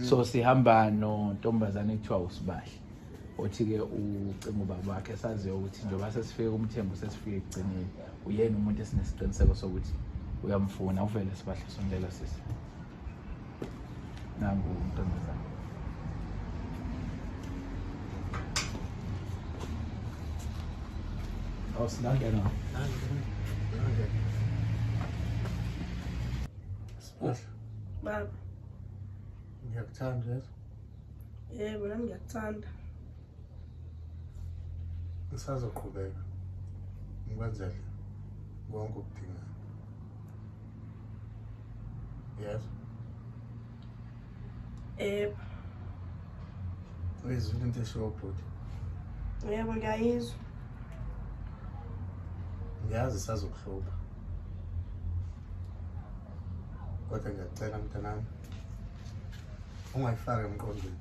So sihamba nontombazane ekuthiwa uSibahle, othi-ke ucinga ubaba wakhe, saziyo ukuthi njengoba sesifike kuMthembu sesifike ekugcineni, uyena umuntu esinesiqiniseko sokuthi uyamfuna. Uvele Sibahle, sondela sisi. Nangu untombazane. Awusingangena. Sibahle. Baba. Ngiyakuthanda yezwa. Yebo, nami ngiyakuthanda. Ngisazoqhubeka ngikwenzele konke okudingayo. Yezwa? Yebo. Uyizwile into eshiwo ubhuti? Yebo, ngiyayizwa. Ngiyazi isazokuhlupha. Kodwa ngiyakucela mntanami ungayifaki emqondweni.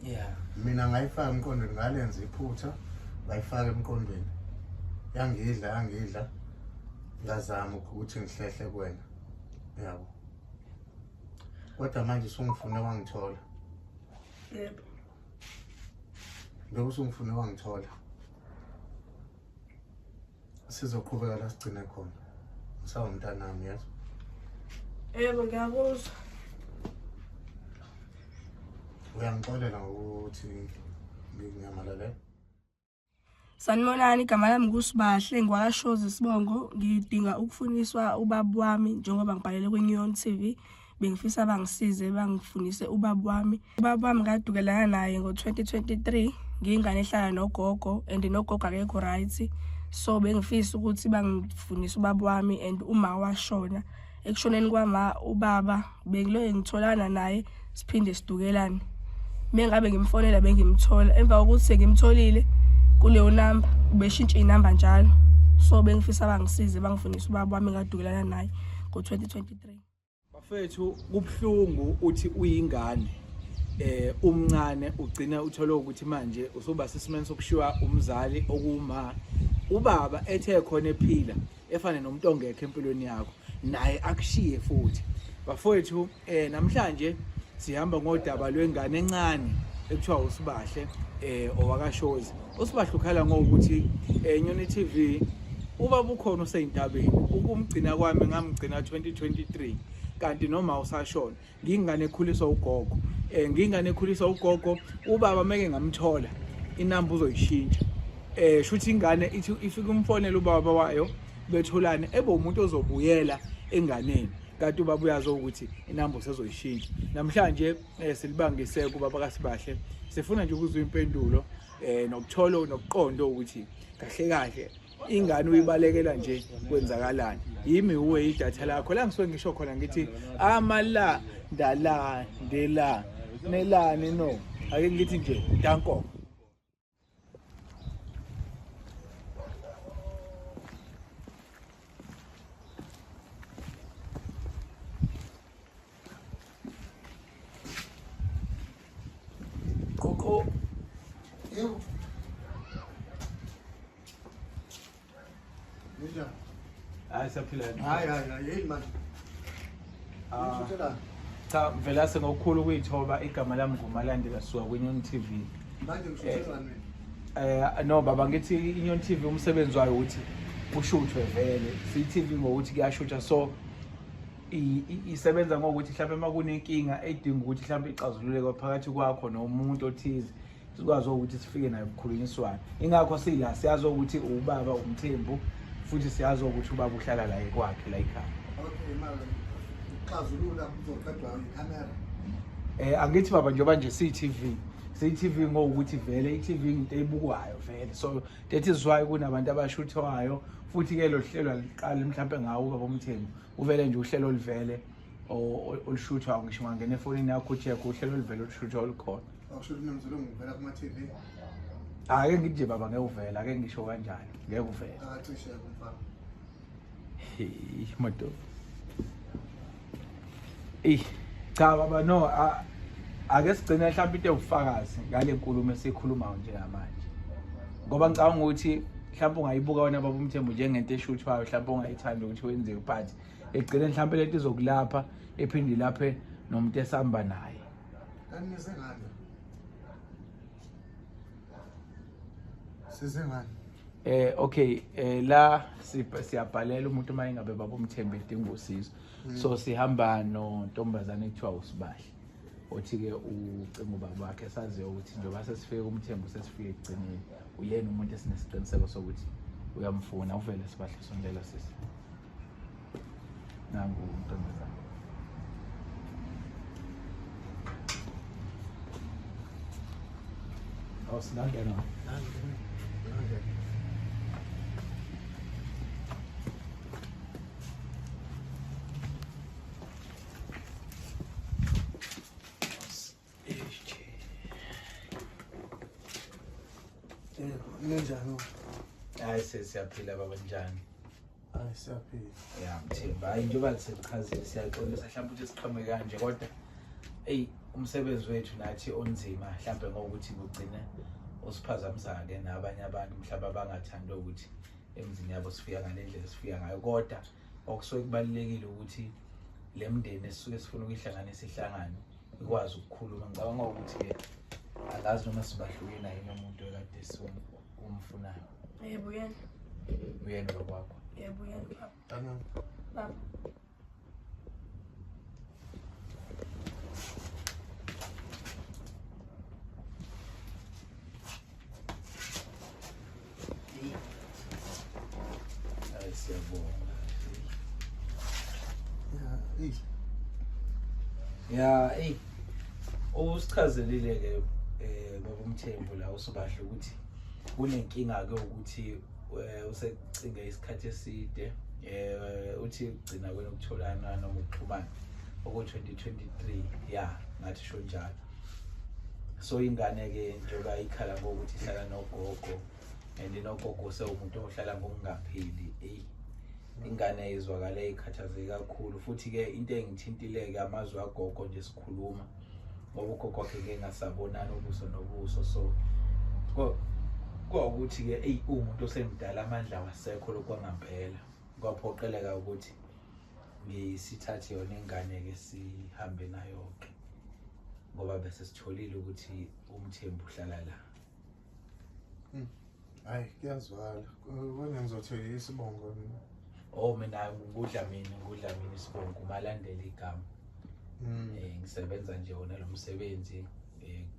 Yeah. Mina ngayifaka emqondweni, ngalenza iphutha, ngayifaka emqondweni. Yangidla, yangidla. Ngazama ukuthi ngihlehle kuwena. Yabo. Kodwa manje usungifune wangithola. Yebo. Njengoba usungifune wangithola. Sizoqhubeka la sigcine khona. Usawumntanami yazi. Yebo, ngiyakuzwa. Uyangixolela ngokuthi nginyamalale. Sanibonani, igama lami nguSibahle, ngwakaShozi isibongo. Ngidinga ukufuniswa ubaba wami njengoba ngibhalele kwi-Neon TV. Bengifisa bangisize bangifunise ubaba wami. Ubaba wami ngadukelana naye ngo-2023, ngiyingane ehlala nogogo and nogogo akekho right. So bengifisa ukuthi bangifunise ubaba wami and uma washona. Ekushoneni kwama ubaba bengiloye ngitholana naye siphinde sidukelane. Mengabe ngimfonela bengimthola, emva kokuthi sengimtholile kuleyo namba ubeshintsha inamba njalo. So bengifisa bangisize bangifunise ubaba wami engadukelana naye ngo-2023. Bafethu, kubuhlungu uthi uyingane umncane ugcina uthole ukuthi manje usuba sesimeni sokushiwa umzali okuma ubaba ethe khona ephila efane nomuntu ongekho empilweni yakho, naye akushiye futhi. Bafowethu, namhlanje sihamba ngodaba lwengane encane ekuthiwa uSibahle, owakaShozi. USibahle ukhala ngokuthi Nyoni TV ubaba ukhona useyintabeni, ukumgcina kwami ngamgcina 2023 kanti noma usashona. Ngingane ekhuliswa ugogo, ngingane ekhuliswa ugogo, ubaba meke ngamthola inamba uzoyishintsha. Shuthi ingane ithi ifika umfonela ubaba wayo betholane, ebe umuntu ozobuyela enganeni, kanti ubaba uyazi ukuthi inamba usezoyishintsha. Namhlanje silibangise kubaba kaSibahle, sifuna nje ukuzwa impendulo nokuthola nokuqonda ukuthi kahle kahle ingane uyibalekela nje kwenzakalani. Yimi uwe idatha lakho la ngisuke ngisho khona ngithi amala ndala ndela nelani no ake ngithi nje danko. Koko. Yebo. Ninjani? Hayi, siyaphila. Hayi hayi hayi, yini manje? Ah. Ngishuthelani? Cha, Mvelase, ngokukhulu ukuyithoba, igama lami nguMalandela, suka kwiNyoni TV. Manje ngishuthelani mina? No baba, ngithi iNyoni TV umsebenzi wayo ukuthi ushuthwe vele. Si-TV ngokuthi kuyashutha, so isebenza ngokuthi mhlawumbe uma kunenkinga edinga ukuthi mhlawumbe ixazululeke phakathi kwakho nomuntu othize, sikwazi ukuthi sifike nayo kukhulunyiswana. Ingakho sila, siyazi ukuthi ubaba uMthembu, futhi siyazi ukuthi ubaba uhlala la ekwakhe la ekhaya. Okay, mara ukuxazulula kuzoqedwa ikhamera. Angithi baba, njengoba nje siyi-TV, siyi-TV ngokuthi vele i-TV into ebukwayo vele, so that is why kunabantu abashuthwayo. Futhi-ke lo hlelo aliqali mhlawumbe ngawo ubaba uMthembu, uvele nje uhlelo oluvele olushuthwayo, ngisho ungangena efonini yakho ucheck uhlelo oluvele olushuthwayo olukhona. Awusho ukuthi nomzulu ngivela kuma-TV? Ake ngithi nje baba, ngeke uvele, ake ngisho kanjalo, ngeke uvele. Akacishe umfana. Hey, madoda. Eyi, cha baba, no, ake sigcine mhlawumbe into ewubufakazi ngale nkulumo esiyikhulumayo njengamanje. Ngoba ngicabanga ukuthi mhlawumbe ungayibuka wena baba uMthembu njengento eshuthwayo, mhlawumbe ungayithandi ukuthi wenziwe, but egcine mhlawumbe lento izokulapha ephinde ilaphe Nomuntu esihamba naye. Kanti ngani? Size ngani? Okay, la siyabhalela umuntu uma engabe baba uMthembu edinga usizo. So sihamba nontombazane ekuthiwa uSibahle. Othi-ke ucinga ubaba wakhe saziyo ukuthi njengoba sesifike kuMthembu sesifike ekugcineni. Uyena umuntu esinesiqiniseko sokuthi uyamfuna. Uvele Sibahle, sondela sisi. Nangu untombazane. Oh, singangena. Ninjani? Hayi, siyaphila baba, njani? Hayi, siyaphila. Ya Mthembu, hayi njengoba sekuchazile siyaxolisa mhlawumbe ukuthi siqhamuke kanje, kodwa eyi umsebenzi wethu nathi onzima mhlawumbe ngokuthi kugcine usiphazamisa-ke nabanye abantu mhlawumbe abangathandi ukuthi emzini yabo sifika ngale ndlela esifika ngayo, kodwa okusuke kubalulekile ukuthi le mndeni esisuke sifuna ukuyihlanganisa ihlangane ikwazi ukukhuluma. Ngicabanga ukuthi-ke angazi noma sibahlukile naye nomuntu ekade umfunayo. Yebo yena. Uyena bakwakho? Yebo yena baba. Mntanami. Baba. Hayi, siyabonga. Ya, eyi. Ya, eyi usichazelile-ke baba uMthembu la uSibahle ukuthi kunenkinga-ke ukuthi usecinge isikhathi eside, uthi ugcina kwena ukutholana noma ukuxhumana oko-2023, ya ngathi sho njalo. So ingane-ke njengoba ikhala ngokuthi ihlala nogogo and nogogo sewumuntu ohlala ngokungaphili, eyi ingane izwakale ikhathazeke kakhulu. Futhi-ke into engithintile-ke amazwi agogo nje sikhuluma, ngoba ugogo wakhe ngeke ngasabonani ubuso nobuso, so kwawukuthi-ke eyi uwumuntu osemdala amandla awasekho lokwangampela, kwaphoqeleka ukuthi ngisithathe yona ingane-ke sihambe nayo-ke ngoba bese sitholile ukuthi uMthembu uhlala la. Hayi, kuyazwala. Wena ngizothi isibongo. Oh, mina nguDlamini, nguDlamini isibongo, uMalandela igama. Ngisebenza nje wona lo msebenzi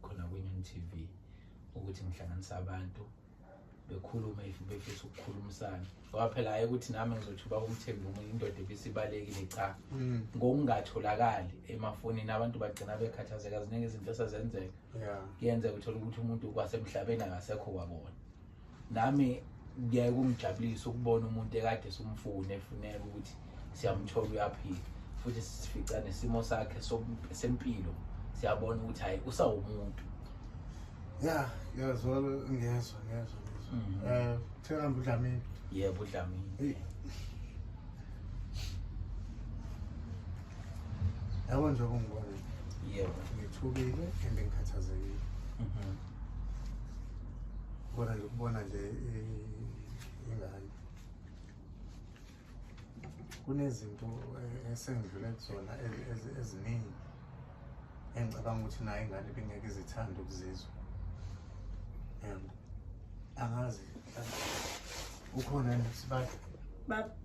khona kwi-Union TV ukuthi ngihlanganise abantu bekhulume if befisa ukukhulumisana, ngoba phela hhayi ukuthi nami ngizothi ubaba uMthembu indoda ebisibalekile, cha, ngokungatholakali emafonini abantu bagcina bekhathazeka, ziningi izinto esezenzeka. Kuyenzeka uthole ukuthi umuntu kwasemhlabeni akasekho kwabona. Nami kuyaye kungijabulise ukubona umuntu ekade simfune efuneka ukuthi siyamthola uyaphila, futhi sifica nesimo sakhe sempilo, siyabona ukuthi hhayi usawumuntu. Ya, ngiyazwala, ngiyezwa. Kuthiwa uDlamini? Yebo, uDlamini. Yabo nje ungibona. Yebo. Ngithukile and ngikhathazekile. Kubona nje ukubona nje ingane. Kunezinto esengidlule kuzona eziningi engicabanga ukuthi nayo ingane ibingeke izithande ukuzizwa. Angazi ukhona yini Sibahle? Baba.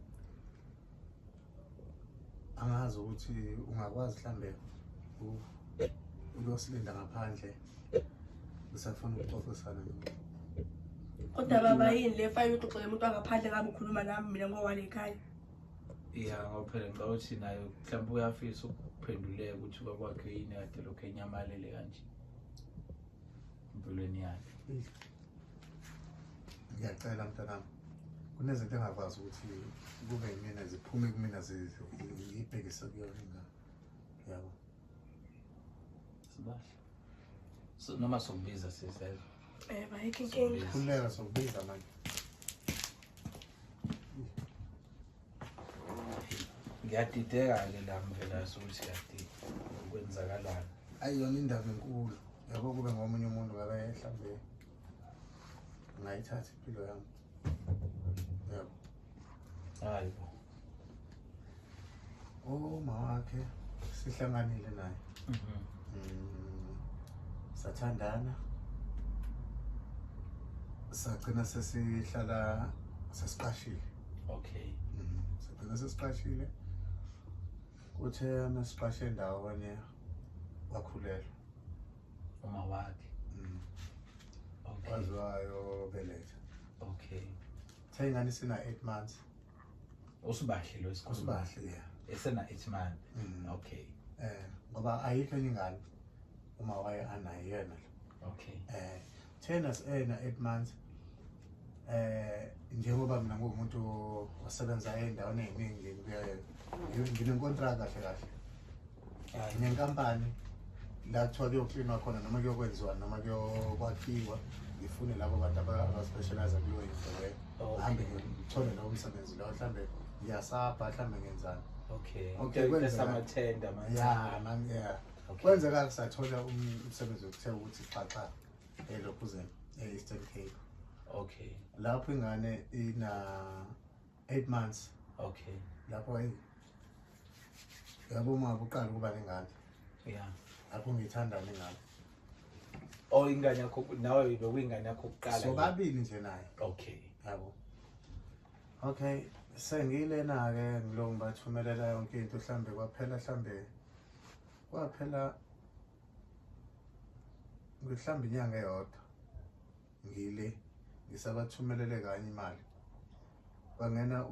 Angazi ukuthi ungakwazi mhlambe uyosilinda ngaphandle usafuna ukuxoxisana naye. Kodwa baba yini le fayile uxoxele umuntu wangaphandle ngabe ukhuluma nami mina ngowale ekhaya? Ya, ngoba phela ngicabanga ukuthi naye mhlawumbe uyafisa ukuphenduleka ukuthi ubaba wakhe yini kade lokhu enyamalele kanje empilweni yakhe. Ngiyacela mntanami, kunezinto engakwazi ukuthi kube yimina ziphume kumina ngiyibhekise kuyona ingane. Yabo. Sibahle. So noma sokubiza sisezwe. Ayikho inkinga. Khululeka, sokubiza manje. Ngiyadideka-ke la Mvelase ukuthi kade kwenzakalani. Ayiyona indaba enkulu. Yabo kube ngomunye umuntu ngabe mhlambe ngayithatha impilo yami. Yabo. Hayi bo. Uma wakhe Sihlanganile naye. Sathandana. Sagcina sesihlala sesiqashile. Okay. Sagcina sesiqashile. Kuthe masiqashe ndawonye wakhulelwa uma wakhe. Okay. Waziwayo beletha. Okay. Uthe ingane isina 8 months. Usibahle lo esikhuluma. Usibahle, yeah. Esena 8 months. Okay. Ngoba ayikho enye ingane uma waye anayo yena lo. Okay. Thena ena 8 months. Njengoba mina ngumuntu osebenza endaweni eziningi nginenkontraka kahle kahle. Nginenkampani la kuthiwa kuyoklinwa khona noma kuyokwenziwa noma kuyokwakhiwa, ngifune labo bantu abaspecialize kuleyo into leyo. Ngihambe ngithole lowo msebenzi lowo, mhlambe ngiyasapha, mhlambe ngenzani. Okay. Okay, kwenzeka samathenda manje. Yeah, man, yeah. Okay. Kwenzeka kusathola umsebenzi wokuthe ukuthi xaxa elokhuzeni e-Eastern Cape. Okay. Lapho ingane ina 8 months. Okay. Lapho hey. Yabo uma uqala ukuba nengane. Yeah. Lapho ngithanda nengane. Oh, ingane yakho nawe bekuyingane yakho kuqala. So babili nje naye. Okay. Yabo. Okay, sengilena ke ngilongi bathumelela yonke into mhlambe kwaphela kwaphela mhlambe inyanga eyodwa. Ngile ngisabathumelele kanye imali. Bangena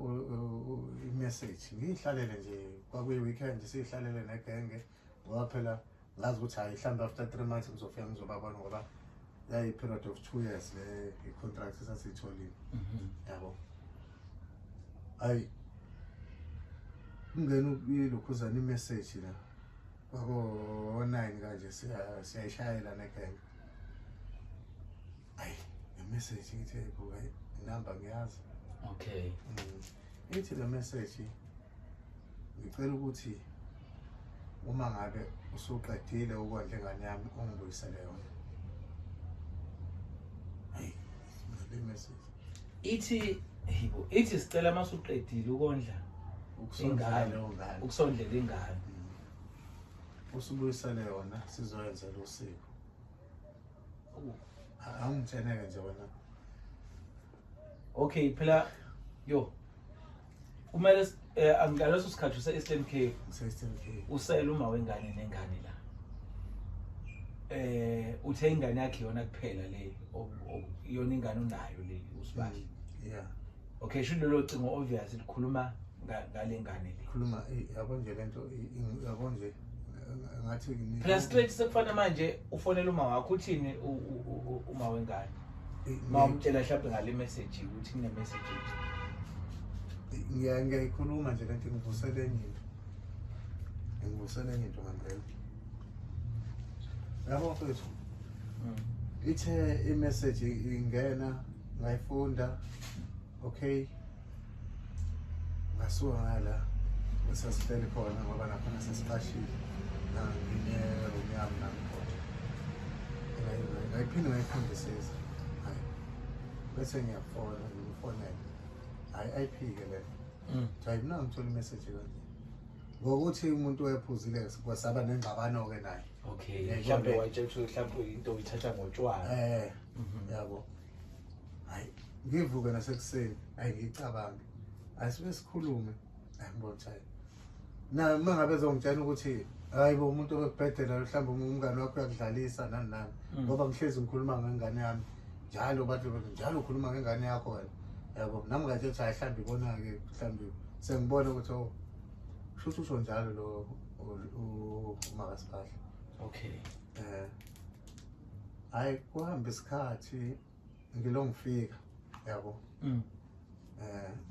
i-message ngihlalele nje kwakuyi weekend sihlalele negenge ngoba phela ngazi ukuthi hayi mhlambe after 3 months ngizofika ngizobabona ngoba yayi period of 2 years le i-contract esasiyitholile. Yabo. Hayi kungena ilokhuzana i-message la kwako 9 kanje siyayishayela negenge. Hayi i-message ngithe buka inamba ngiyazi. Okay. Ithi le message ngicela ukuthi uma ngabe usuqedile ukondla ingane yami ungibuyisele yona. Hayi le message ithi yibo ithi sicela masuqedile ukondla ingane, ukusondlela ingane usubuyisele yona sizoyenzela usiko. Awungitsheneke nje wena. Okay, phela yo kumele angaleso sikhathi use Eastern Cape, use-Eastern Cape usele uma wengane nengane la. Uthe ingane yakhe yona kuphela le yona ingane unayo le uSibahle. Yeah. Okay, sho lelo cingo obvious likhuluma ngale ngane le. Khuluma yabo nje lento yabo nje ngathi phela straight sekufana manje ufonela uma wakho uthini uma wengane. Mawumtshela mhlawumbe ngale message ukuthi kune message ethi. Ngiyayikhuluma nje lento ngivusele enye into. Ngivusele enye into ngempela. Yabo mfethu. Ithe i-message ingena ngayifunda. Okay. Ngasuka ngala sasihleli khona ngoba nakhona sesiqashile. Ngine room yami nami khona. Ngayiphinde ngayifundisisa. Hayi. Bese ngiyafona ngifonela. Hayi ayiphike le. Hayi mina ngithola i-message kanje. Ngokuthi umuntu oyephuzile kwasaba nengxabano ke naye. Okay. Mhlawumbe wayitshela ukuthi mhlawumbe into uyithatha ngotshwala. Yabo. Hayi ngivuke nasekuseni, hayi ngicabange. Asibe sikhulume. Angibona hayi. Na uma ngabe ezongitshela ukuthi hayi bo umuntu obekubhedela mhlawumbe umngane wakho uyakudlalisa nani nani. Ngoba ngihlezi ngikhuluma ngengane yami njalo bathi njalo ukhuluma ngengane yakho wena. Yabo nami ngathi hayi mhlawumbe ibona ke mhlawumbe sengibona ukuthi oh kusho usho njalo lo uMakaSibahle. Okay. Hayi kuhamba isikhathi ngilongifika yabo.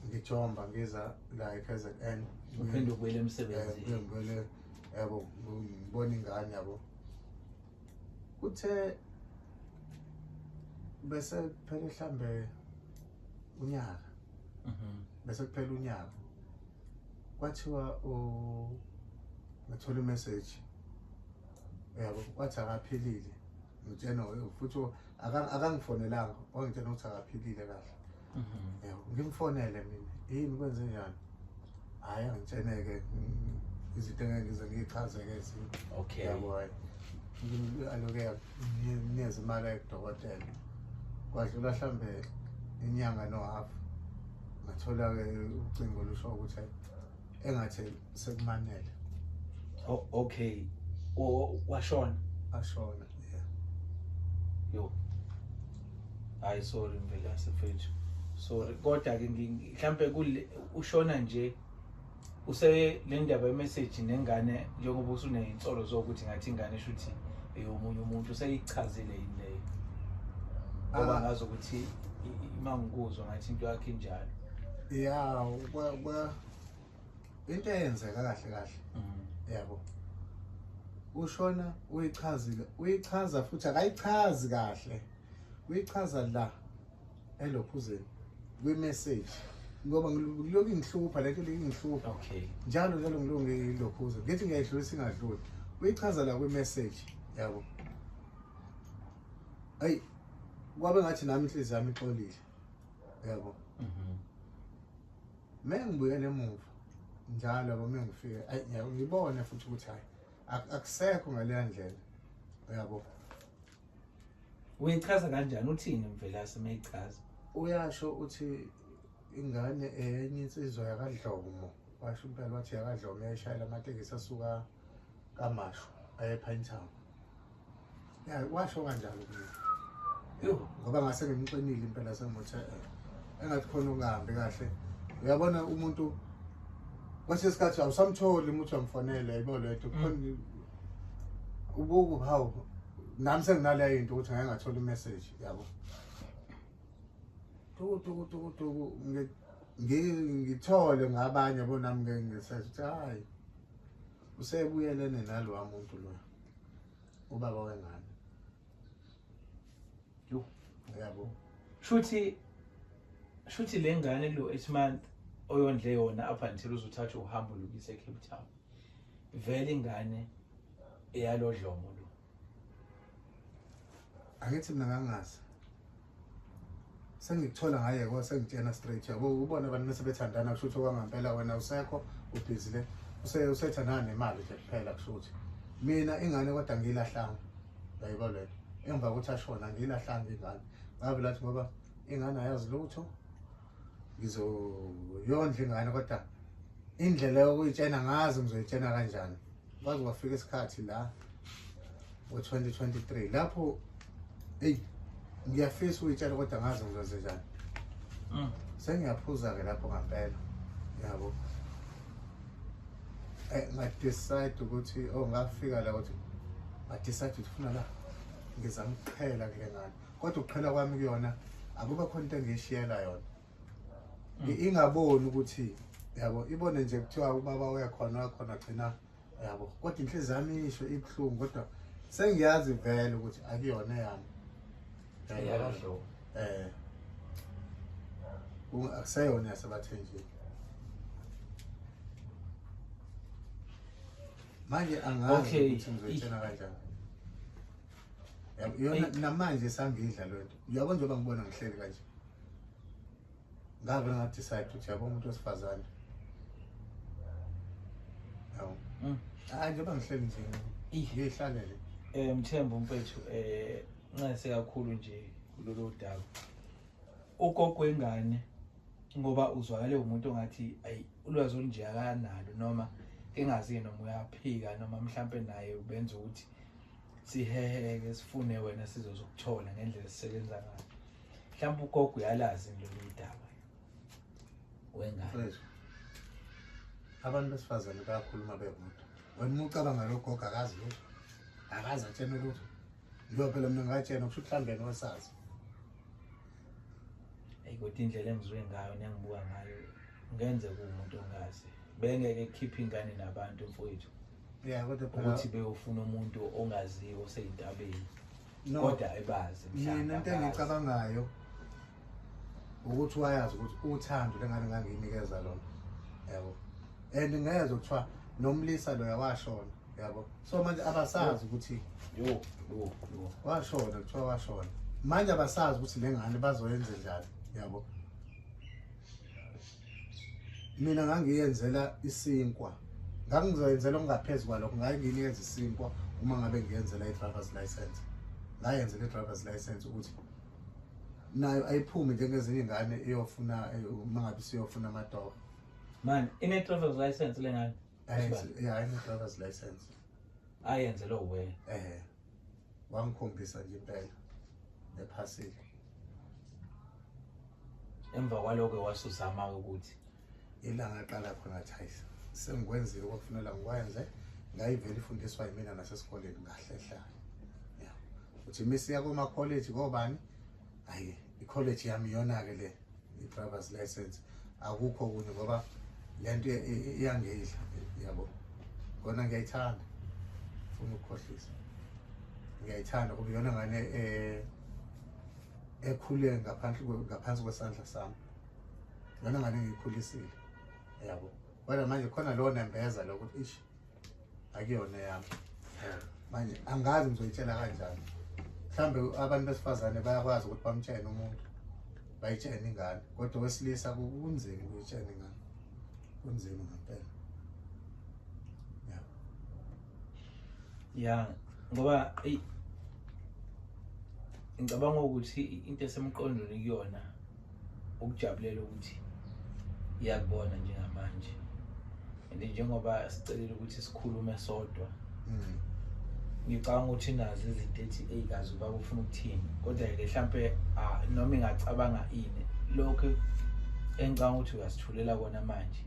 Ngijomba ngiza la eKZN uphinde ubuyele emsebenzini. Ngibuyele yabo ngibona ingane yabo. Kuthe bese kuphela mhlambe unyaka. Bese kuphela unyaka. Kwathiwa ngathola i-message yabo wathi akaphilile. Ngitshena futhi akangifonelanga wangitshena ukuthi akaphilile kahle. Yabo ngimfonele mina yini kwenze njani? Hayi angitsheneke Izinto engeke ngize ngiyichaze-ke ezinye. Okay. Yabo, hhayi. Aloke nginikeze imali ayekudokotela. Kwadlula mhlambe inyanga nohafu. Ngathola-ke ucingo lusho ukuthi hhayi, engathi sekumanele. Oh, okay. Washona. Ashona, yeah. Yo. Hayi, sorry Mvelase mfethu. Sorry. Kodwa ke mhlambe kule ushona nje use le ndaba ye-message nengane, njengoba usuneyinsolo zokuthi ngathi ingane shuthi eyomunye umuntu, useyichazile yini leyo? Ngoba Ah. ngazi ukuthi uma ngikuzwa ngathi into yakhe injalo. Ya, into eyenzeka kahle kahle. Yabo. Ushona uyichazile, uyichaza futhi akayichazi kahle. Uyichaza la elokhuzeni kwi-message. Ngoba ngilokhu ngihlupha lento le ingihlupha. Njalo njalo ngilokhu ngilokhuza. Ngithi ngiyayidlulisa ingadluli. Uyichaza la kwi-message, yabo. Ayi, kwabe ngathi nami inhliziyo yami ixolile. Yabo. Mengibuyele emuva njalo, yabo, mengifika ayi ngibone futhi ukuthi hayi, akusekho ngaleya ndlela, yabo. Uyichaza kanjani, uthini Mvelase mayichaza? Uyasho uthi ingane enye insizwa yakaDlomo, washo impela wathi yakaDlomo, yayishayela amatekisi asuka kaMashu aye Pinetown. Ya, washo kanjalo kumina. Yo. Ngoba ngase ngimxinile impela, sengimuthe engathi khona ungahambi kahle, uyabona umuntu kwesinye isikhathi awusamtholi uma uthi uyamfonela, yayibona lento khona ubuku, hawu, nami senginaleyo into ukuthi ngake ngathola i-message, yabo, tuku tuku tuku tuku, ngithole ngabanye, yabo, nami ngeke ngisethi ukuthi hayi, usebuyelene nalowa muntu lo, ubaba wengane. Yo. Yabo. Shuthi le ngane kulo 8 month oyondle yona up until uzuthatha uhambo lokuyisa eCape Town, vele ingane eyalodlomo lo? Angithi mina ngangazi, sengikuthola ngaye ko sengitshena straight, yabo. Ubona abantu mase bethandana, kusho ukuthi okwangampela wena usekho ubhizi le usethandana nemali nje kuphela. Kusho ukuthi mina ingane kodwa ngiyilahlanga, yayibo lento, emva kokuthi ashona ngiyilahlanga ingane, ngabe lathi ngoba ingane ayazi lutho, ngizoyondla ingane, kodwa indlela yokuyitshena ngazi ngizoyitshena kanjani. Kwaze kwafika isikhathi la ngo-2023 lapho eyi ngiyafisa ukuyitshela kodwa ngazi ngizokwenze njani. Sengiyaphuza-ke lapho ngampela, yabo, nga-decide ukuthi oh, ngafika la ukuthi nga-decide ukuthi funa la ngizama ukuqhela kule ngane, kodwa ukuqhela kwami kuyona akube khona into engiyishiyela yona. Ingaboni ukuthi, yabo, ibone nje kuthiwa ubaba uyakhona uyakhona gcina, yabo, kodwa inhliziyo yami isho ibuhlungu, kodwa sengiyazi vele ukuthi akuyona eyami. Eyakadlomo. Akuseyona yasebathenjini manje, angazi ukuthi ngizoyitshena kanjani. Yabo, yona namanje sangidla le nto, yabo, njengoba ngibona ngihleli kanje, ngavele nga-decide ukuthi, yabo, umuntu wesifazane, yabo, hayi, njengoba ngihleli nje ngiyihlalele. Mthembu mfethu, ncese kakhulu nje kulolu daba. Ugogo wengane, ngoba uzwakale umuntu ongathi ayi ulwazi olunje akanalo, noma engazi noma uyaphika noma mhlambe naye ubenza ukuthi siheheke sifune wena sizozokuthola ngendlela esisebenza ngayo. Mhlawumbe ugogo uyalazi lolu daba wengane. Mfethu, abantu besifazane bayakhuluma bebodwa. Wena uma ucabanga lo gogo akazi lutho, akazi atshene lutho, njengoba phela mina ngatshena, kusho ukuthi mhlawumbe yena wasazi. Eyi, kodwa indlela engizwe ngayo nengibuka ngayo ngenze kuwumuntu ongazi bengeke kukhiphe ingane nabantu mfowethu Ya, kodwa phela ukuthi beyofuna umuntu ongaziyo oseyintabeni, no, kodwa ebazi mina mhlawumbe into abazi. engiyicabangayo ukuthi wayazi ukuthi uthando lengane ngangiyinikeza lona, yabo, and ngezwe kuthiwa nomlisa loya washona, yabo, so manje abasazi ukuthi Yo yo yo. Washona, kuthiwa washona, manje abasazi ukuthi le ngane bazoyenze njani, yabo. Mina ngangiyenzela isinkwa. Ngangizoyenzela okungaphezu kwalokho, ngaye ngiyinikeza isinkwa uma ngabe ngiyenzela i-driver's license. Ngayenzela i-driver's license ukuthi nayo ayiphume njengezinye ingane iyofuna, uma ngabe isiyofuna amatoho. Man, ine-driver's license le ngane? Ya, ine-driver's license. Ayenzelwe wena? Wangikhombisa nje impela ephasile. Emva kwaloko wasuzama ukuthi ilanga aqala khona athi hayi sengikwenzile okwakufanele ngikwenze, ngayivele ifundiswa yimina nasesikoleni ngahlehla. Ya. Uthi misiya kuma college ngobani? Hayi, i-college yami iyona ke le i-driver's license, akukho kunye ngoba lento iyangidla, yabo. Kona ngiyayithanda, ufuna ukukhohlisa. Ngiyayithanda kuba iyona ngane ekhule ngaphansi kwesandla sami. Yona ngane ngiyikhulisile, yabo. Kodwa manje khona lo nembeza lokho ish akuyona yami. Manje angazi ngizoyitshela kanjani. Mhlambe abantu besifazane bayakwazi ukuthi bamtshele umuntu, bayitshele ingane, kodwa wesilisa kunzima ukuyitshela ingane. Kunzima ngempela. Ya, ngoba ngicabanga ukuthi into esemqondweni kuyona ukujabulela ukuthi iyakubona njengamanje. And njengoba sicelile ukuthi sikhulume sodwa, ngicabanga ukuthi nazo izinto ethi eyikazi ubaba ufuna ukuthini, kodwa ke mhlambe noma ingacabanga ini lokho engicabanga ukuthi uyasithulela kona manje,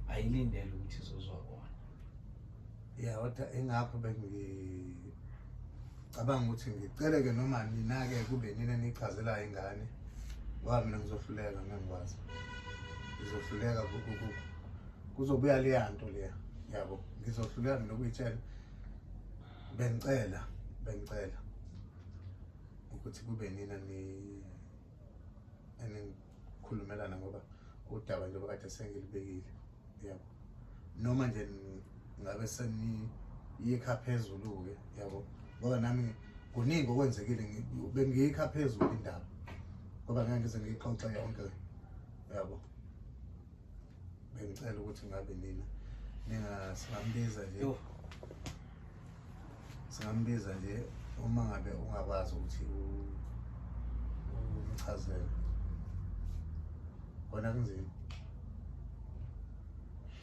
ayilindele ukuthi izozwa kona. Ya, kodwa ingakho bengicabanga ukuthi ngiceleke noma nina-ke kube nina nichazelayo ingane, ngoba mina ngizohluleka, ngeke ngikwazi. Ngizohluleka, kuzobuya leya nto leya, yabo. Ngizohluleka mina ukuyitshela. Bengicela ukuthi kube nina enikhulumelana, ngoba udaba nje kade sengilibekile, yabo. Noma nje ngabe seniyikha phezulu-ke, yabo, ngoba nami kuningi okwenzekile, bengiyikha phezulu indaba ngoba ngeke ngize ngiyixoxe yonke, yabo. Bengicela ukuthi ngabe nina singambiza nje, singambiza nje uma ngabe ungakwazi ukuthi umchazele. Kona kunzima,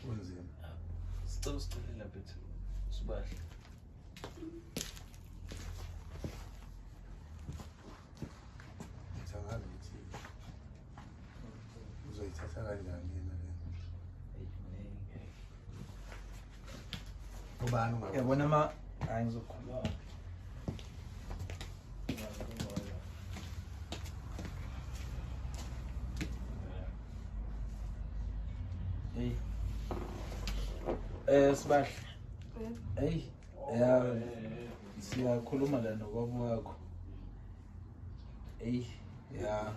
kunzima. Sicela usicelela bethu sibahle. Ngicabanga ukuthi uzoyithatha kanjani yena le. Ubani ungakwazi? Yabona ma hayi ngizokhuluma. Hey. Sibahle. Hey, ya siyakhuluma la nobaba wakho. Hey, ya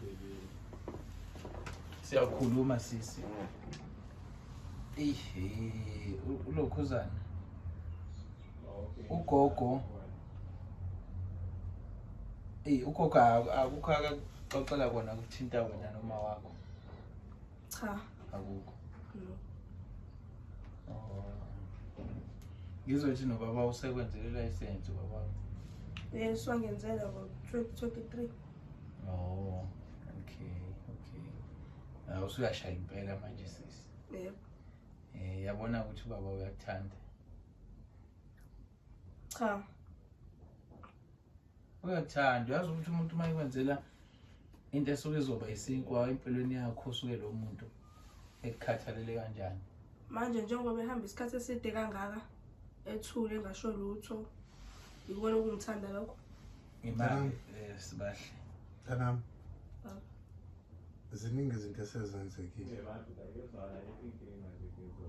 siyakhuluma sisi. Hey, ulokhuzana. Ugogo. Hey, ugogo akukho akaxoxela kona ukuthinta wena noma wakho. Cha. Akukho. Ngizothi nobaba usekwenzele license ubaba. Yes, wangenzela ngo-2023. Oh, okay, okay. Usuyashaya impela manje sisi. Yebo. Yabona ukuthi ubaba uyakuthanda. Cha. Uyakuthanda, uyazi ukuthi umuntu uma ekwenzela into esuke izoba isinkwa empilweni yakho, usuke lo muntu ekukhathalele kanjani. Manje njengoba behamba isikhathi eside kangaka ethule engasho lutho, ikona ukungithanda lokho. Imali sibahle. Mntanami, ziningi izinto esezenzekile.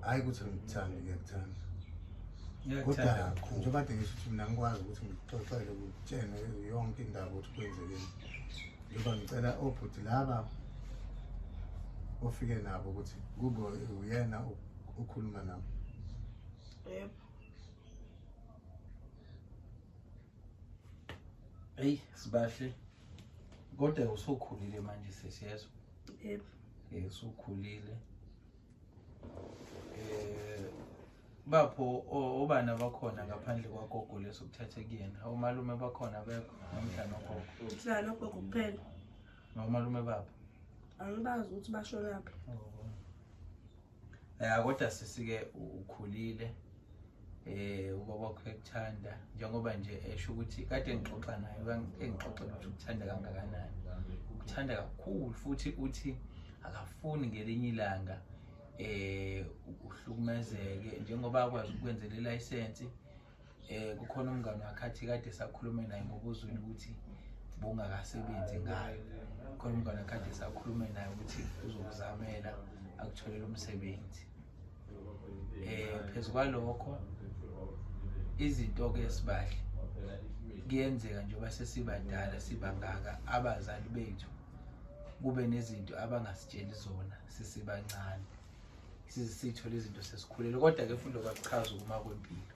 Hayi ukuthi ngikuthande, ngiyakuthanda. Kodwa njengoba kade ngisho ukuthi mina ngikwazi ukuthi ngikuxoxele, ngikutshene yonke indaba ukuthi kwenzekeni. Njengoba ngicela obhuti laba ofike nabo ukuthi kube uyena okhuluma nabo. Yebo. Hey, sibahle. Kodwa usukhulile manje sesiyezwa. Yebo. Usukhulile. Bapho obani abakhona ngaphandle kwagogo leso kuthathe kuyena? Omalume bakhona abekho namhla nogogo? Ngihlala nogogo kuphela. Nomalume bapho? Angibazi ukuthi bashonaphi. Ya, kodwa sisike ukhulile, ubaba wakho ekuthanda njengoba nje esho ukuthi kade ngixoxa naye, engixoxela ukuthi ukuthanda kangakanani, ukuthanda kakhulu, futhi uthi akafuni ngelinye ilanga uhlukumezeke njengoba akwazi ukwenzela ilayisensi. Kukhona umngane wakhe athi kade sakhulume naye ngobuzwini ukuthi bungakasebenzi ngayo, khona umngane wakhe kade sakhulume naye ukuthi uzokuzamela akutholele umsebenzi. Phezu kwalokho izinto-ke sibahle kuyenzeka njengoba sesibadala sibangaka, abazali bethu kube nezinto abangasitsheli zona sisibancane, sithole izinto sesikhulele. Kodwa-ke futhi lokho akuchazi ukuma kwempilo,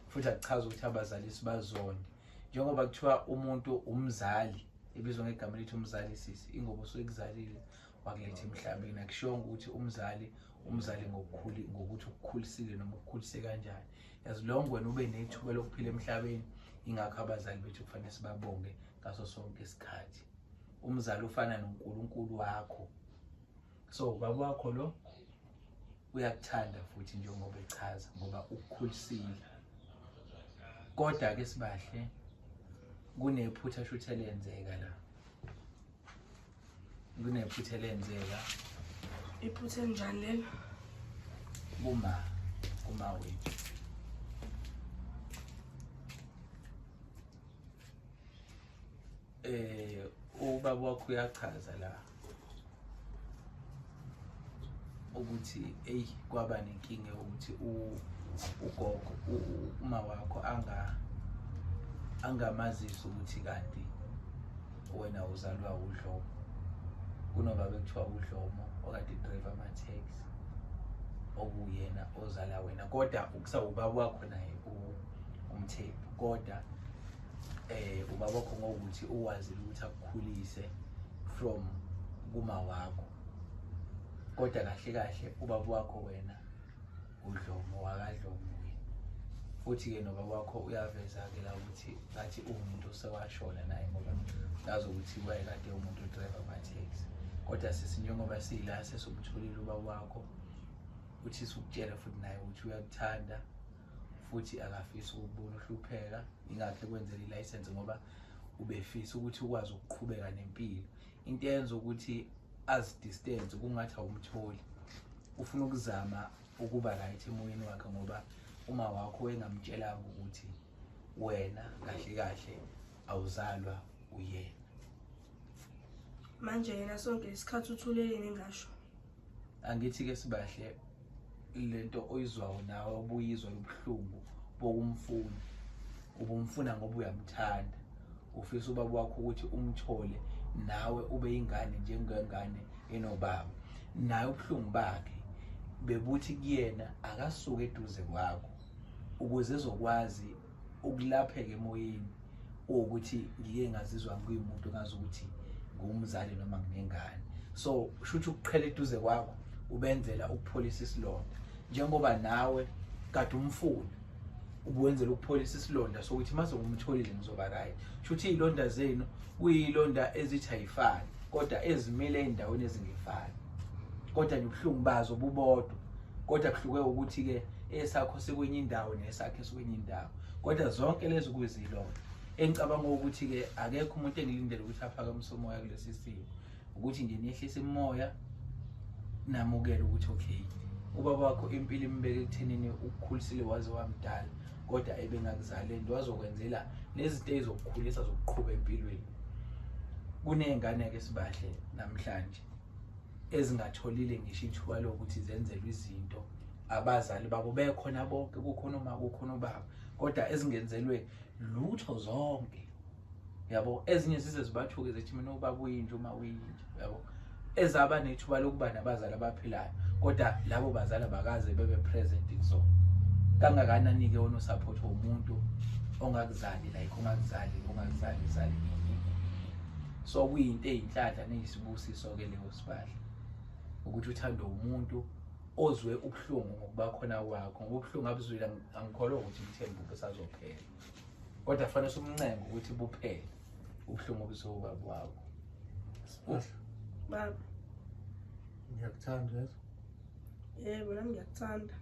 futhi akuchazi ukuthi abazali sibazonde. Njengoba kuthiwa umuntu umzali, ebizwa ngegama elithi umzali sisi, ingoba usuke ekuzalile wakuletha emhlabeni, akushongo ukuthi umzali umzali ngokukhuli ngokuthi ukukhulisile noma ukukhulise kanjani. As long wena ube nethuba lokuphila emhlabeni, ingakho abazali bethu kufanele sibabonge ngaso sonke isikhathi. Umzali ufana noNkulunkulu wakho, so ubaba wakho lo uyakuthanda futhi njengoba echaza ngoba ukukhulisile. Kodwa-ke sibahle kunephutha shuthi elenzeka la, kunephutha elenzeka. Iphutha elinjani lelo? Kuma wethu. Ubaba wakho uyachaza la ukuthi eyi kwaba nenkinga ukuthi ugogo uma wakho angamazisi ukuthi kanti wena uzalwa uDlomo. Kunobaba ekuthiwa uDlomo okade driver ama-taxi, okuyena ozala wena, kodwa kusawubaba wakho naye uMthembu, kodwa ubaba wakho ngokuthi uwazile ukuthi akukhulise from kuma wakho, kodwa kahle kahle ubaba wakho wena uDlomo wakaDlomo wena. Futhi-ke nobaba wakho uyaveza-ke la ukuthi ngathi uwumuntu osewashona naye, ngoba ngazi ukuthi wayekade umuntu odrive ama-taxi. Kodwa sisi njengoba sila sesumtholile ubaba wakho, uthi sukutshela futhi naye ukuthi uyakuthanda futhi akafisi ukubona uhlupheka, ingakho ekwenzela ilayisensi ngoba ubefisa ukuthi ukwazi ukuqhubeka nempilo. Into eyenza ukuthi azidistance kungathi awumtholi, ufuna ukuzama ukuba right emoyeni wakhe ngoba uma wakho engamtshelanga ukuthi wena kahle kahle awuzalwa uyena. Manje yena sonke isikhathi uthuleleni engasho? Angithi-ke sibahle lento oyizwayo nawe obuyizwa yobuhlungu bokumfuna, ubumfuna ngoba uyamthanda, ufisa ubaba wakho ukuthi umthole nawe ube ingane njengengane enobaba. Naye ubuhlungu bakhe bebuthi kuyena akasuke eduze kwakho ukuze ezokwazi ukulapheka emoyeni, ukuthi ngike ngazizwa ngiwumuntu ngazi ukuthi ngumzali noma nginengane. So shuthi ukuqhela eduze kwakho ubenzela ukupholisa isilonda, njengoba nawe kade umfuna ubuwenzela ukupholisa isilonda sokuthi mase ngumtholile ngizoba right. Shuthi iy'londa zenu kuyilonda ezithi ayifani kodwa ezimile ey'ndaweni ezingefani, kodwa nje ubuhlungu bazo bubodwa, kodwa kuhluke ukuthi-ke esakho sikwenye indawo nesakhe sikwenye indawo, kodwa zonke lezi kuyizilonda. Engicabanga ukuthi-ke akekho umuntu engilindele ukuthi aphakamise umoya kulesi simo, ukuthi nje niyehlise imoya namukele ukuthi okay ubaba wakho impilo imbeke ekuthenini ukukhulisile waze wamdala, kodwa ebengakuzali and wazokwenzela nezinto ezizokukhulisa zokuqhuba empilweni. Kuney'ngane-ke sibahle namhlanje ezingatholile ngisho ithuba lokuthi zenzelwe izinto abazali babo bekhona bonke, kukhona uma kukhona ubaba, kodwa ezingenzelwe lutho zonke, yabo. Ezinye zize zibathuke zithi mina ubaba uyinja uma uyinja, yabo. Ezaba nethuba lokuba nabazali abaphilayo, kodwa labo bazali abakaze bebe present kuzona. Kangakanani-ke wena usupport womuntu ongakuzali, like ongakuzali, ongakuzali, zali. So kuyinto eyinhlanhla neyisibusiso-ke leyo sibahle, ukuthi uthande umuntu ozwe ubuhlungu ngokuba khona kwakho, ngoba ubuhlungu abuzwile angikholwa ukuthi ngithembe busazophela. Kodwa fanele umncengo ukuthi buphele ubuhlungu obuzoba kwakho. Baba, ngiyakuthanda yezo. Yebo, nami ngiyakuthanda.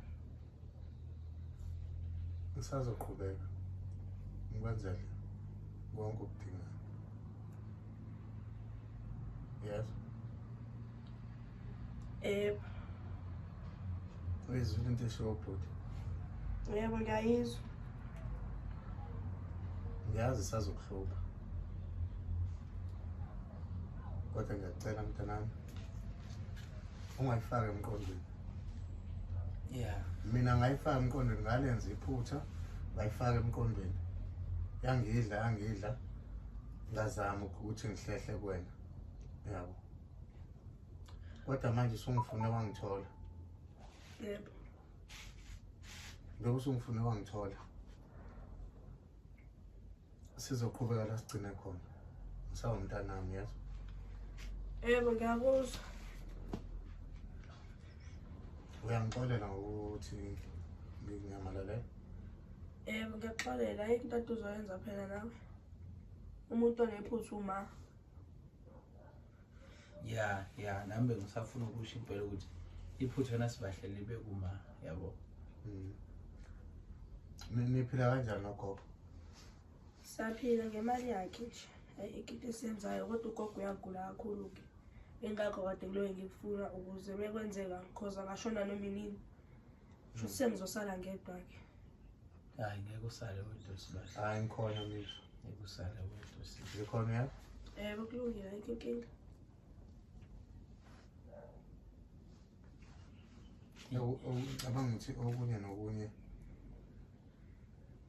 Ngisazoqhubeka ngikwenzele konke okudingayo. Yes. Yebo. Uyizwile into eshiwo bhuti? Yebo, ngiyayizwa. Ngiyazi isazokuhlupha. Kodwa ngiyacela mntanami, ungayifaki emqondweni. Yeah. Mina ngayifaka emqondweni, ngalenza iphutha, ngayifaka emqondweni. Yangidla, ngazama ukuthi ngihlehle kuwena. Yabo. Kodwa manje usungifune wangithola. Yebo. Njengoba usungifune wangithola, sizoqhubeka la sigcine khona. Ngisawumntanami, yazi. Yebo, ngiyakuzwa. Uyangixolela ngokuthi nginyamalale? Yebo, ngiyakuxolela. Ayikho into ade uzoyenza phela nawe. Umuntu onephutha uma. Yeah, nami bengisafuna ukusho impela ukuthi iphutha nasibahle libe kuma, yabo. Niphila kanjani nogogo? Siyaphila ngemali yakhe nje. Ayikho into esiyenzayo kodwa ugogo uyagula kakhulu-ke. Ingakho kade kuloyo ngikufuna ukuze mekwenzeka cause angashona noma inini. Shuthi sengizosala ngedwa-ke. Hayi, ngeke usale wedwa Sibahle. Hayi, ngikhona mina. Ngeke usale wedwa Sibahle. Ngikhona ya? Yebo, kulungile, ayikho inkinga. Ngicabanga ukuthi okunye nokunye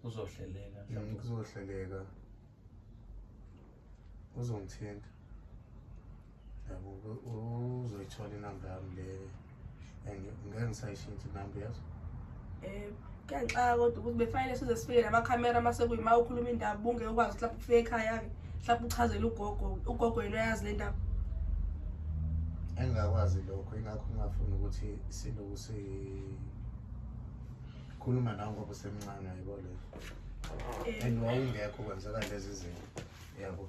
kuzohleleka. Kuzohleleka. Uzongithinta. Yabo, uzoyithola inamba yami le. Ngeke ngisayishintshe inamba yazo. Kuyangixaka kodwa ukuthi befanele size sifike namakhamera mase kuyima ukhuluma indaba ungeke ukwazi mhlawumbe ufike ekhaya-ke mhlawumbe uchazele ugogo, ugogo yena uyazi le ndaba. Engingakwazi lokho, ingakho ngingafuni ukuthi siloku sikhuluma nawe ngoba usemncane, yabo le. And wawungekho kwenzeka lezi zinto, yabo.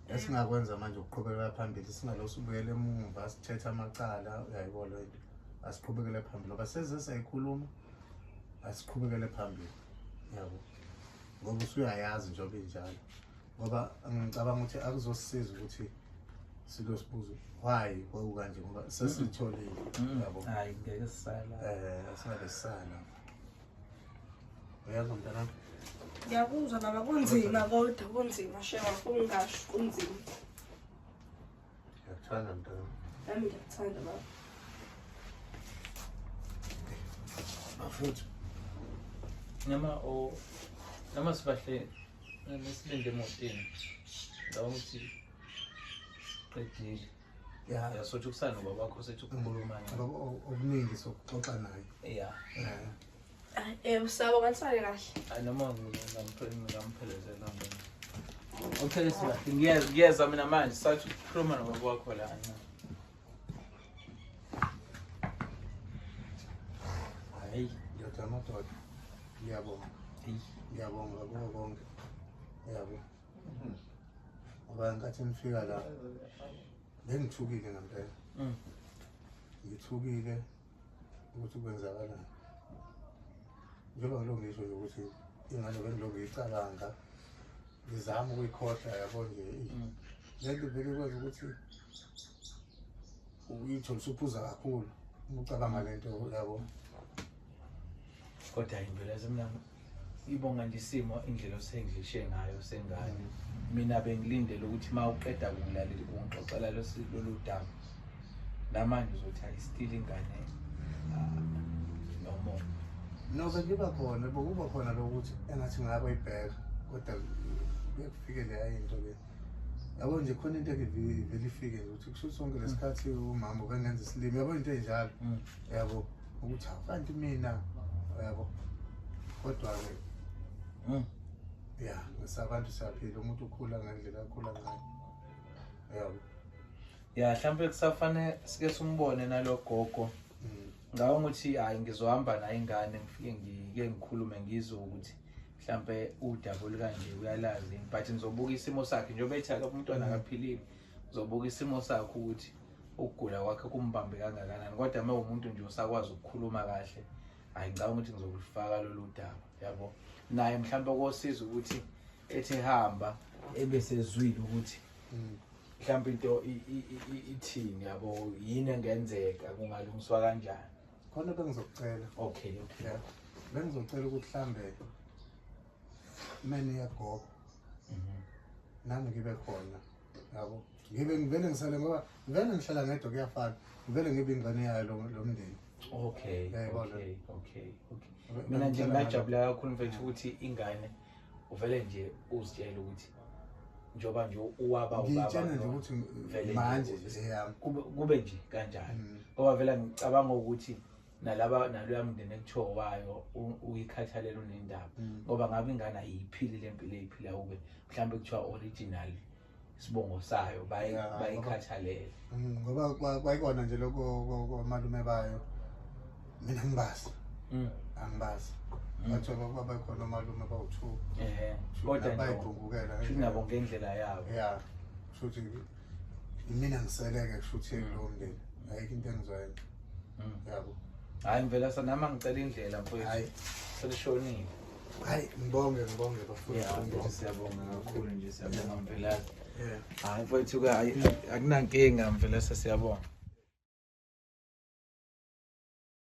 Esingakwenza manje ukuqhubekela phambili, singaloku sibuyele emuva sithethe amacala, uyayibona le nto. Asiqhubekele phambili ngoba seze sayikhuluma, asiqhubekele phambili, yabo. Ngoba usuyayazi njengoba injalo. Ngoba ngicabanga ukuthi akuzosisiza ukuthi silosibuzo why kwakukanje ngoba sesitholile, yabo. Hayi, ngeke sisala. Asingabe sisala. Uyazi mntanami? Ngiyakuzwa baba, kunzima kodwa kunzima shewa, ungasho kunzima. Ngiyakuthanda mntanami. Nami ngiyakuthanda baba. Bafuthu. Noma Sibahle nesilinde emotini. Ngicabanga ukuthi siqedile. Yeah. Yeah, sothi ukusana nobaba wakho sethi ukukhuluma naye. Ngoba okuningi sokuxoxa naye. Yeah. Sabo nganisale kahle. Hayi, noma ngingamphelezela mina. Okay, Sibahle, ngiyeza mina manje sathi ukukhuluma nobaba wakho la. Hayi, ndoda madoda. Ngiyabonga. Ngiyabonga kuko konke. Yabo. Ngoba ngenkathi nifika la bengithukile ngempela. Ngithukile ukuthi kwenzakalani. Njengoba ngilokhu ngisho nje ukuthi ingane bengilokhu ngiyicabanga, ngizama ukuyikhohlwa, yabo nje. Le nto vele ikwazi ukuthi uyithole usuphuza kakhulu uma ucabanga le nto, yabo. Kodwa impela mina ibonga nje isimo indlela osengidlishe ngayo sengane. Mina bengilindele ukuthi uma uqeda kungilalela ungixoxela lolu daba. Namanje uzothi ayistile ingane noma. No, bengiba khona, bekuba khona lokuthi engathi ngabe ibheka kodwa kuyakufike leya into ke. Yabo nje khona into evele ifike nje ukuthi kusho sonke lesikhathi umama ubengenza isilimi, yabo into enjalo. Yabo ukuthi kanti mina, yabo. Kodwa ke yeah, ngisabantu siyaphila, umuntu ukhula ngendlela akhula ngayo. Yabo. Yeah, mhlawumbe kusafanele sike simbone nalogogo. Ngicabanga ukuthi hayi ngizohamba naye ingane ngifike ngike ngikhulume ngizwe ukuthi mhlampe udaba olukanje uyalazi yini. But ngizobuka isimo sakhe njengoba ethi akapha umntwana akaphilile, ngizobuka isimo sakhe ukuthi ukugula kwakhe kumbambe kangakanani. Kodwa uma umuntu nje usakwazi ukukhuluma kahle, hayi ngicabanga ukuthi ngizokulufaka lolu daba, yabo. Naye mhlampe kosiza ukuthi ethi hamba ebesezwile ukuthi mhlawumbe into ithini, yabo, yini engenzeka, kungalungiswa kanjani. Khona bengizokucela. Okay, okay. Yeah. Bengizocela ukuthi mhlambe meni yagogo nami ngibe khona, yabo, ngibe ngivele ngisale ngoba ngivele ngihlala ngedwa, kuyafana, ngivele ngibe ingane yayo lo mndeni. Okay. Yayibona. Okay. Mina nje ngingajabula kakhulu mfethu ukuthi ingane uvele nje uzitshele ukuthi njengoba nje uwaba ubaba Ngiyitshela nje ukuthi vele nje manje nje yami. Kube nje kanjalo. Ngoba vele ngicabanga ukuthi nalaba naloya mndeni ekuthiwa wayo uyikhathalela unendaba. Ngoba ngabe ingane ayiphili le mpilo eyiphila ube mhlawumbe kuthiwa original isibongo sayo bayikhathalele. Ngoba kwayikona nje lokho kwamalume bayo, mina ngibazi. Angibazi. Bathiwa babekhona omalume bawu-2. Kodwa nje Bayibhungukela. kushuthi nabo ngendlela yabo. Ya, kushuthi imina ngiseleke, kushuthi kulowo mndeni ayikho into engizoyenza. Yabo. Hayi mvela nami ngicela indlela mfowethu. Hayi. Selishonile. Hayi, ngibonge ngibonge bafowethu. Yeah, mfethu siyabonga kakhulu nje, siyabonga Mvelase. Yeah. Hayi mfowethu ke hayi akunankinga Mvelase, siyabonga.